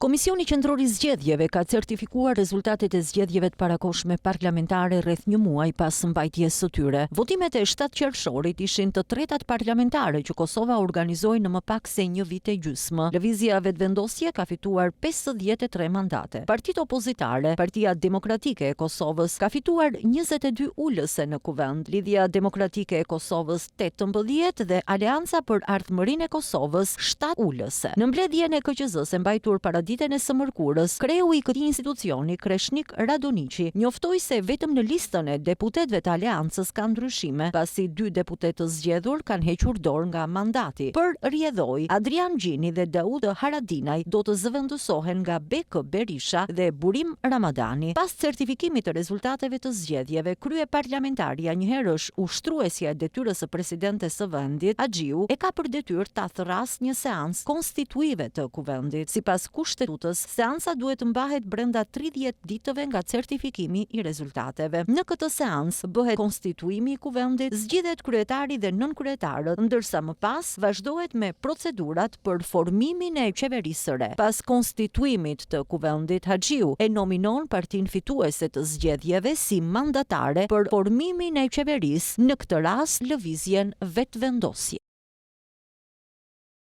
Komisioni Qendror i Zgjedhjeve ka certifikuar rezultatet e zgjedhjeve të parakohshme parlamentare rreth një muaj pas mbajtjes së tyre. Votimet e 7 qershorit ishin të tretat parlamentare që Kosova organizoi në më pak se një vit e gjysmë. Lëvizja Vetëvendosje ka fituar 53 mandate. Partitë opozitare, Partia Demokratike e Kosovës ka fituar 22 ulëse në Kuvend, Lidhja Demokratike e Kosovës 18 dhe Aleanca për Ardhmërinë e Kosovës 7 ulëse. Në mbledhjen e KQZ-së mbajtur paraditen e së mërkurës, kreu i këtij institucioni, Kreshnik Radoniqi, njoftoi se vetëm në listën e deputetëve të Aleancës ka ndryshime, pasi dy deputetë të zgjedhur kanë hequr dorë nga mandati. Për rrjedhojë, Adrian Gjini dhe Daut Haradinaj do të zëvendësohen nga Bekë Berisha dhe Burim Ramadani. Pas certifikimit të rezultateve të zgjedhjeve, kryeparlamentarja njëherësh ushtruesja e detyrës së presidentes së vendit, Haxhiu, e ka për detyrë ta thërrasë një seancë konstituive të Kuvendit. Sipas Kushtetutës, seanca duhet të mbahet brenda 30 ditëve nga certifikimi i rezultateve. Në këtë seancë bëhet konstituimi i Kuvendit, zgjidhet kryetari dhe nënkryetarët, ndërsa më pas vazhdohet me procedurat për formimin e qeverisë së re. Pas konstituimit të Kuvendit, Haxhiu e nominon partinë fituese të zgjedhjeve si mandatare për formimin e qeverisë, në këtë rast Lëvizjen Vetëvendosje.